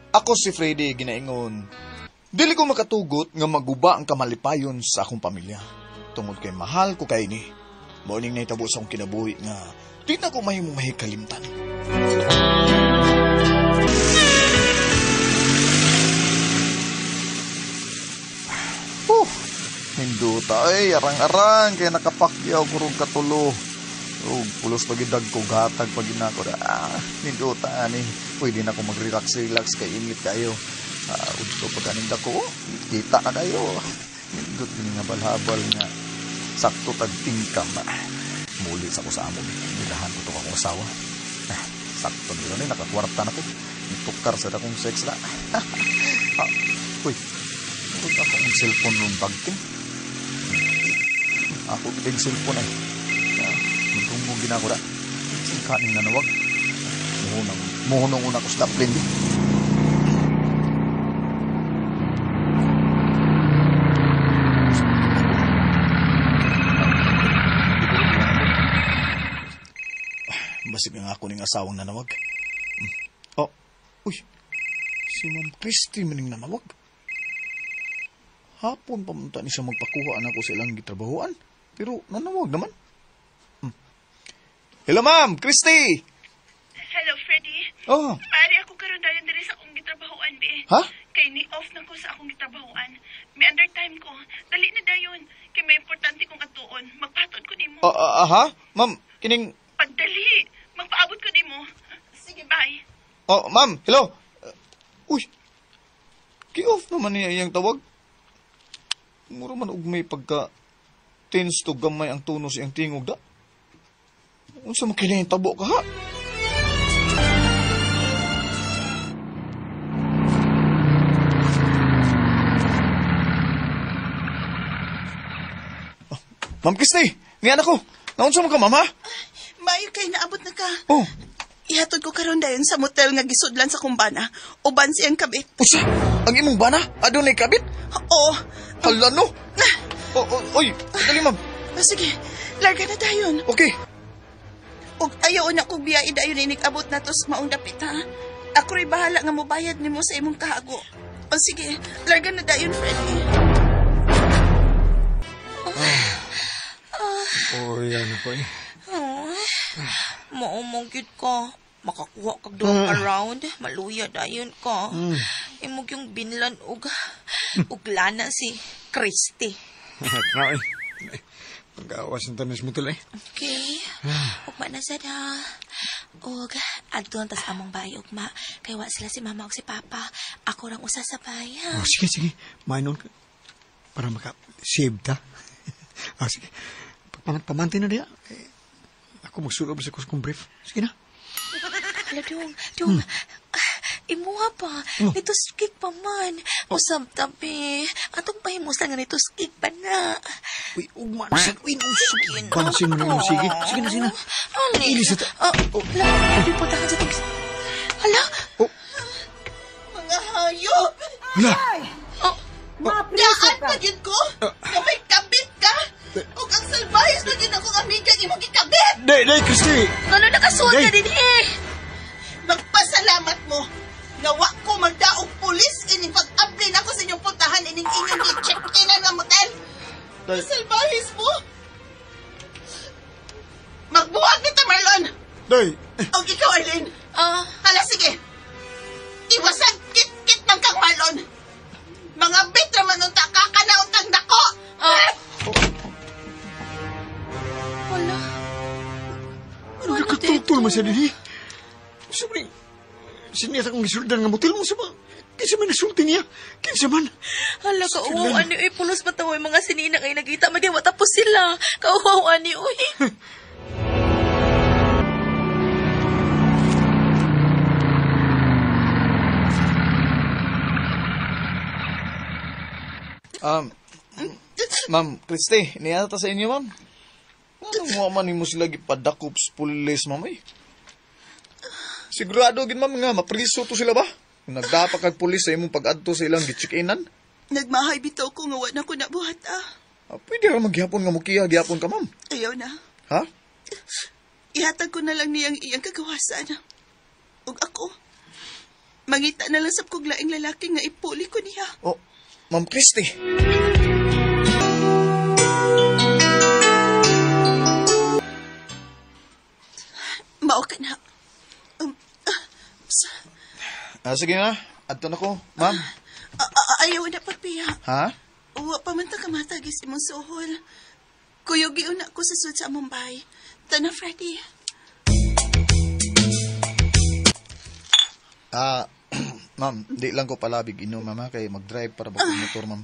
Ako si Freddy ginaingon. Dili ko makatugot nga maguba ang kamalipayon sa akong pamilya. Tungod kay mahal ko kay ni. Mao ning nahitabo sa akong kinabuhi nga di na ko mahimong mahikalimtan. Hinduta ay arang-arang kay nakapakyaw kurong katulo. Ug pulos pagidag ko gatag pag ina ko. Hinduta ani. Pwede na ko mag-relax-relax kay init kayo. Udto pag aning dako, kita na kayo. Nindot ni nga balhabal nga sakto tag tingkam. Muli sa ko sa amo. Nilahan ko to akong asawa. Sakto nila ni nakakwarta na ko. Nitukar sa akong sex na. Uy, murag akong cellphone nung bagting. Ako gid cellphone ay. Magtungog ginako da. Singka ning nanawag. Muhunong una ko sa plane. Basig nga ako ning asawang nanawag. Oh, uy, si Ma'am Christy maning nanawag. Hapon pamunta ni siya magpakuha na ako sa ilang gitrabahoan. Pero nanawag naman. Hello, Ma'am Christy! Hello, Freddy. Oh. Maari ako karon dayon diri sa akong gitrabahoan, be. Ha? Kay ni-off na ko sa akong gitrabahoan. May undertime ko. Dali na dayon. Kay may importante kong atuon. Magpatod ko nimo. Aha? Ma'am, kining... Pagdali! Magpaabot ko nimo. Sige, bye. Oh, ma'am, hello. Uy, ki-off naman niya iyang tawag. Mura man og may pagka tense to gamay ang tono sa iyang tingog da. Unsa man kini tabo ka ha? Oh, Ma'am Christy, niya na ko. Naunsa man ka, ma'am, ha? Mayo kay naabot na ka. Oh. Ihatod ko karon dayon sa motel nga gisudlan sa kumbana. Uban siyang kabit. Usa, ang imong bana? Adunay kabit? Oo. Hala no. Oh, oh, oy, dali ma'am. Oh, sige, larga na dayon. Okay. Ug ayaw na kog biyahe dayon inig abot na to sa maong dapit ha. Ako ray bahala nga mobayad nimo sa imong kahago. O sige, larga na dayon, Freddy. Oh, yan ko eh. Maumong gyud ka. Makakuha kag duha around. Maluya dayon ka. Imog yung binlan og lana si Christy. Tara eh. Pag-awas ng tanis mo tuloy. Okay. Ugma na sad ha. Og adto tas among bahay ugma. Kay wa sila si mama og si papa. Ako rang usa sa bahay ha. Oh, sige, sige. Mainon ka. Para maka-save ta. Ah, sige. Pamante na diya. Eh, ako magsulob sa kong brief. Sige na. Hala, dong. Dong. Imuha pa. Oh. Nito skik pa man. Usab tabi. Atong pahimusan nga nito skik pa na. Uy, ugma na sad. Uy, nusog. Pansin mo na yung sige. Sige na, sige na. Ali. Ilis na ta. Oh, hala, hindi po tahan sa tug. Hala. Oh. Mga hayop! Hala. Oh. Daan pa yun ko! Na may kabit ka! Ug ang salbayas na yun akong amiga imong gikabit! Day, day, Christy! Ngano nakasuot ka Day. din eh? Magpasalamat mo! Nawa ko magdaog pulis ining pag-ablin ako sa inyong puntahan ining inyong gi-check-inan nga motel! Day. Salbayas mo! Magbuwag nito, Marlon! Day! Og ikaw, Arlene! Ah, Hala, sige! Iwasan kit-kit man kang Marlon! Mga bit raman unta ka, kanauntang dako! ah. Wala. Ano nakatutol man siya din eh? Sabi, sinya sa kong gisuldan nga motel mo sa mga, kinsa man nasulti niya, kinsa man. Hala, kauwaw ani, uy, pulos pa tawo yung mga sinina kay nagita, magawa tapos sila. Kauwaw ani, uy. Ma'am Christy, niyata sa inyo, ma'am. Ano mo man nimo sila gipadakop sa pulis, ma'am, eh? Sigurado gid ma'am nga mapriso to sila ba? Kung nagdapa kag pulis sa imong pag-adto sa ilang gi-check-inan. Nagmahay bitaw ko nga wa na ko nabuhat ah. Pwede ra magyapon nga mukiha gyapon ka, ma'am. Ayaw na. Ha? Ihatag ko na lang niyang iyang kagawasan. Ug ako, Mangita na lang sa kog laing lalaki nga ipuli ko niya. Oh, Ma'am Christy. Mao ka na. Sige na. Adto na ko, ma'am. Ayaw na pagpiya. Ha? Uwa pa man ta kamatagis imong suhol. Kuyog na ko sa sud sa among bay. Tana, Freddy. Ma'am, di lang ko palabig inom, ma'am, kay mag-drive para ba kong motor, ma'am.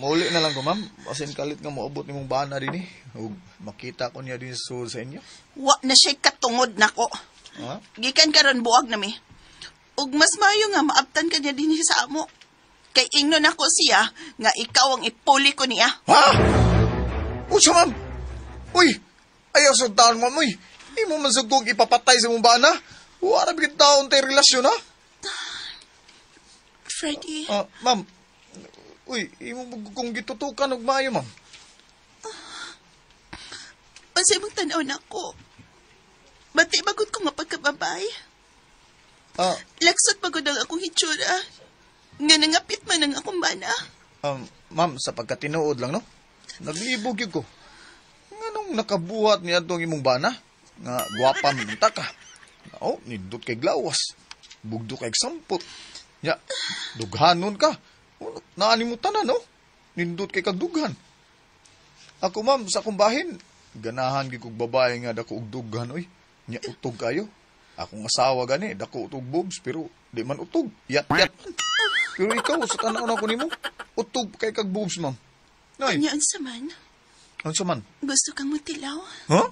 Mauli na lang ko, ma'am. Asin kalit nga moabot nimong bana din eh. Ug makita ko niya din sa inyo. Wa na siya'y katungod nako. Ha? Gikan karon buwag na mi. Ug mas maayo nga maabtan ka niya din sa amo. Kay ingnon ako siya nga ikaw ang ipuli ko niya. Ha? Unsa, ma'am? Uy! Ayaw sa taon, ma'am, uy. Imo man sa kong ipapatay sa mong bana. Wala bigit taon tayo relasyon, ha? Freddy. Ma'am, uy, imo kong gitutukan og maayo, ma'am. Unsay imong tan-aw nako? Bati bagod ko nga pagkababay. Laksot bagod ang akong hitsura. Nga nangapit man ang akong bana. Ma'am, sa pagkatinuod lang, no? Naglibog yun ko. Nganong nakabuhat niya itong imong bana? Nga, gwapa man ta ka. Oh, nindot kay glawas. Bugdo kay sampot. Ya, dughanon ka. Naanimutan na, no? Nindot kay kagdughan. Ako, ma'am, sa akong bahin, ganahan gyud kog babae nga dako og dughan, oy. Nya utog kayo. Akong asawa gani, dako utog boobs, pero di man utog. Yat-yat man. Pero ikaw, sa tanaw na ko nimo, utog kay kag boobs, ma'am. Nay. Anya, unsa man? Unsa man? Gusto kang mutilaw? Huh?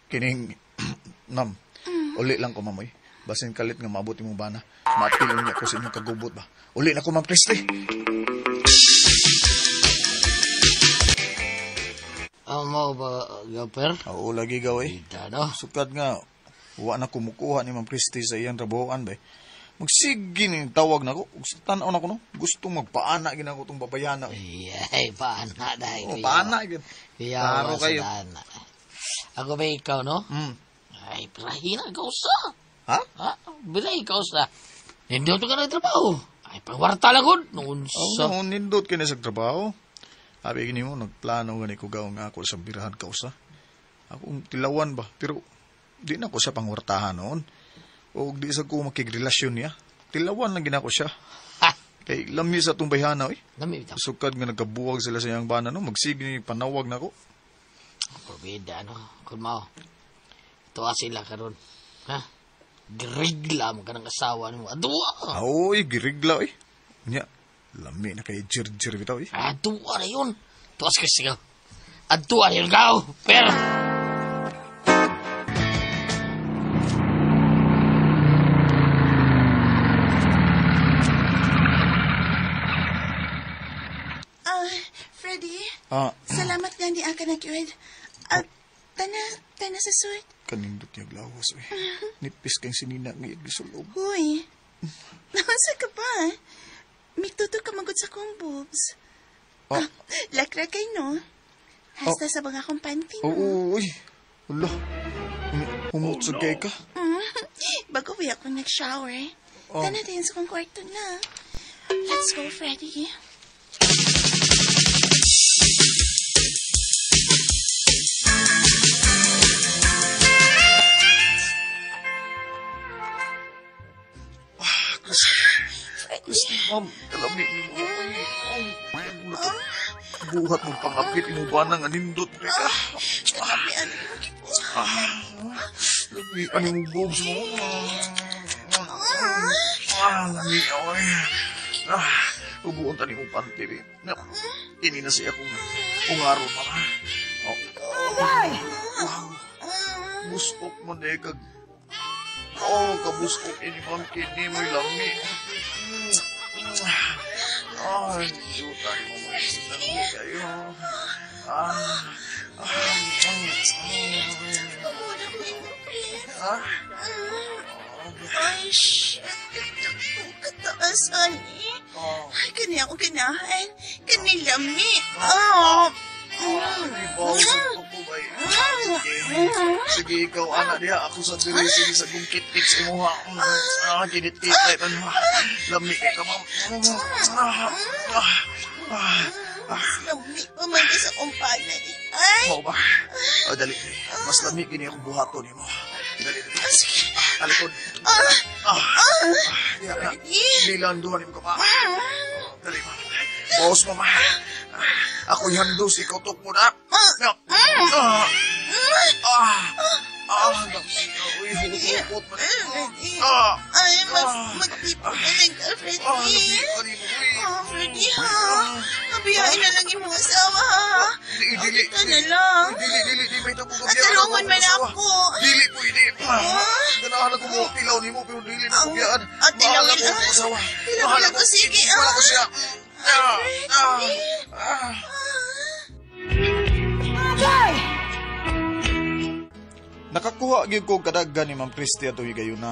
Kining, ma'am, uli lang ko, ma'am, oy. Basin kalit nga maabot imong bana. Maapil niya ko sa inyong kagubot ba. Uli na ko, Ma'am Christy. Mo ba, Gopher? Oo, lagi gaw eh. Ita, no? Sukad nga, wa na kumukuha ni Ma'am Christy sa iyang trabahoan ba eh. Magsige ni tawag na ko. Tanaw na ko, no? Gusto magpaana gina ko itong babayana. Ay, paana dahil. Oh, paana. Kaya, Taro kayo. Ako ba ikaw, no? Mm. Ay, pirahin na ikaw sa. Ha? Ha? Birahin ikaw sa. Nindot ka na trabaho. Ay, pangwarta lang ko. Noon sa... Oh, nindot ka na sa trabaho. Abi gini mo, nagplano gani ko gaw nga ako sa birahan kausa. Akong tilawan ba? Pero di na ko siya pangwartahan noon. O di sa ko makigrelasyon niya. Tilawan lang gina ko siya. Ha? Kay lami sa itong bayhana, eh. Lami bitaw. Sukad nga nagkabuwag sila sa iyang bana, no? Magsige ni panawag na ko. Pabida, no? Kung mao, tuwa sila karon. Ha? Girigla mo ka ng asawa mo. Aduwa! Oy, girigla, eh. Nya, lami na kay jir-jir bitaw, eh. Aduwa na yun. Tuwas ka sigaw. Aduwa na yun, gaw! Pero... Freddy? Salamat nga ni Aka na gyud. Tana sa suit. Kanindot niya glawas, eh. Nipis kang sinina nga isulob. Huy. Nasa ka pa? Mituto ka magod sa kong boobs. Lakra kay no? Hasta sa mga akong panty, no? Oo, uy. Hala. Humutsog kay ka. Bago ba ako nag-shower? Tana din sa kong kwarto na. Let's go, Freddy. Gusto, ma'am, kalami ni mo. Buhat mong pangapit, imo ba nang anindot ka? Kalami, ano mo Lami, ano mo boobs mo? Lami, oy. Ubuon tani mo panty, eh. Ini na siya kung ungaro, mama. Wow. Busok mo na kag... Oh, kabusok ini, ma'am. Kini mo'y lami. Ay, yuta mo mo. Lami kayo. Ay, shit. Kataas, honey. Ay, kani ako ganahan. Kani lami. Oh. Ay, bawsag ko po ba? Uy. Sige. Sige, ikaw, ana diha. Ako sa diri, sige sa kong kit-kit sa imuha. Ah, kinit-kit. Ay, ano. Lami kay ka, ma'am. Ah, ah, ah, ah. Lami pa man sa kumpana ni. Ay! Mao ba? Oh, dali. Mas lami gini akong buhaton nimo. Dali, dali. Ah, sige. Talikod. Ah! Ah, Ah! diha na. Freddy! Bilang duha nimo ka pa. Dali, ma'am. Boss mo, ma. Ako'y handos, ikaw tok mo na. Ah, ah, ah, ah, uy, hukot man. Freddy! Ah, Ay, magtipo na lang ka, Freddy. ah, lami ka nimo, uy. Oh, Freddy, ha? Mabiyain na lang imong asawa, ha? Dili, dili. Kita na lang. Dili, dili, di may tapos At tulungan man ako. Dili pwede. Ganahan ako mo, tilaw nimo, pero dili na kubiyaan. Ah, tilaw Mahal ako lang. ang asawa. Tilaw Mahal lang ako. ko, sige, ah. Mahal ako siya. Ah, ah, ah. Nakakuha gyud ko kadaghan ni Ma'am Christy atong higayuna.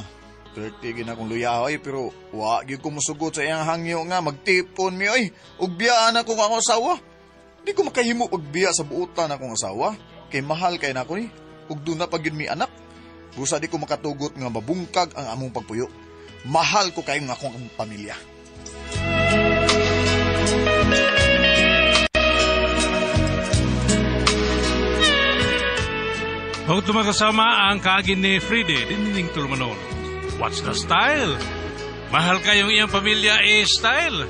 30 gyud na akong luya oy, pero wa gyud ko mosugot sa iyang hangyo nga magtipon mi oy. Ug biyaan ako nga akong asawa. Di ko makahimo pagbiya sa buotan akong asawa kay mahal kay nako ni. Ug duna pa gyud mi anak. Busa di ko makatugot nga mabungkag ang among pagpuyo. Mahal ko kayo nga akong pamilya. Huwag tumakasama ang kaagin ni Fride, dinining Tulmanon. What's the style? Mahal kayong iyang pamilya eh style.